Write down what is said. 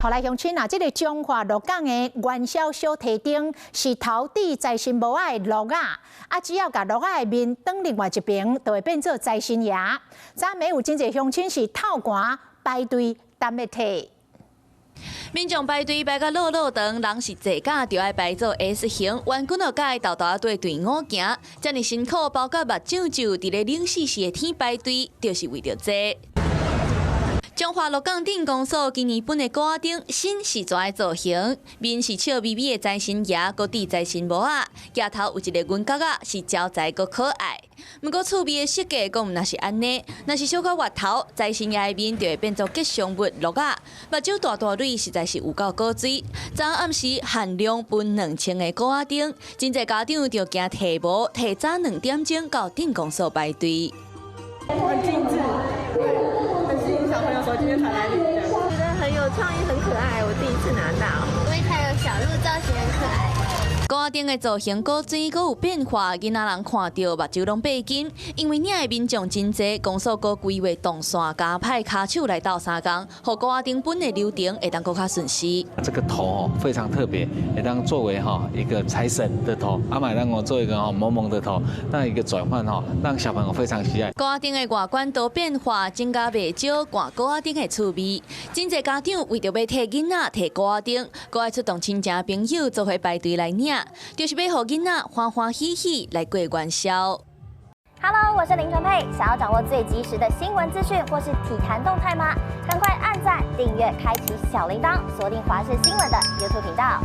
好來，鄉親啊，這个彰化鹿港的元宵小提燈是頭戴財神帽仔的鹿仔，啊，只要共鹿仔的面轉另外一爿，就會變做財神爺。昨暝有真濟鄉親是透寒排隊等欲提。民眾排隊排甲落落長，人是濟甲就愛排做 S 型，懸滾落街沓沓仔綴隊伍行，遮爾辛苦，包括目睭皺，佇咧冷死死的天排隊，就是為著這。彰化鹿港鎮公所今年分的鼓仔燈，身是蛇的造型，面是笑眯眯的財神爺，閣戴財神帽仔，舉頭有一个銀角仔，是招財閣可愛。毋過趣味的設計，閣毋若是按呢，若是小可越頭，財神爺的面就會變做吉祥物鹿仔，目睭大大蕊，實在是有夠古錐。昨暗時限量分2000个鼓仔燈，真濟家長就驚提無，提早2點鐘到鎮公所排隊。很精緻，對，很吸引小朋友，所以今天才來領。覺得很有創意，很可愛，我第一次拿到。因為它有小鹿造型，很可愛。鼓仔燈的造型古錐，閣有變化，囡仔人看著目睭攏變金。因為領的民眾真濟，公所閣規劃動線加派跤手來鬥相共，予鼓仔燈分的流程會當閣較順勢。這個頭哦非常特別，會當作為哈一個財神的頭，啊嘛會當做一個吼萌萌的頭，那一個轉換吼，讓小朋友非常喜愛。鼓仔燈的外觀多變化，增加袂少掛鼓仔燈的趣味。真濟家長為著欲替囡仔提鼓仔燈，閣愛出動親情朋友做伙排隊來領，就是欲予囡仔歡歡喜喜來過元宵。 Hello，我是林純佩，想要掌握最及時的新聞資訊或是體壇動態嗎？趕快按讚、訂閱、開啟小鈴鐺，鎖定華視新聞的 YouTube 頻道。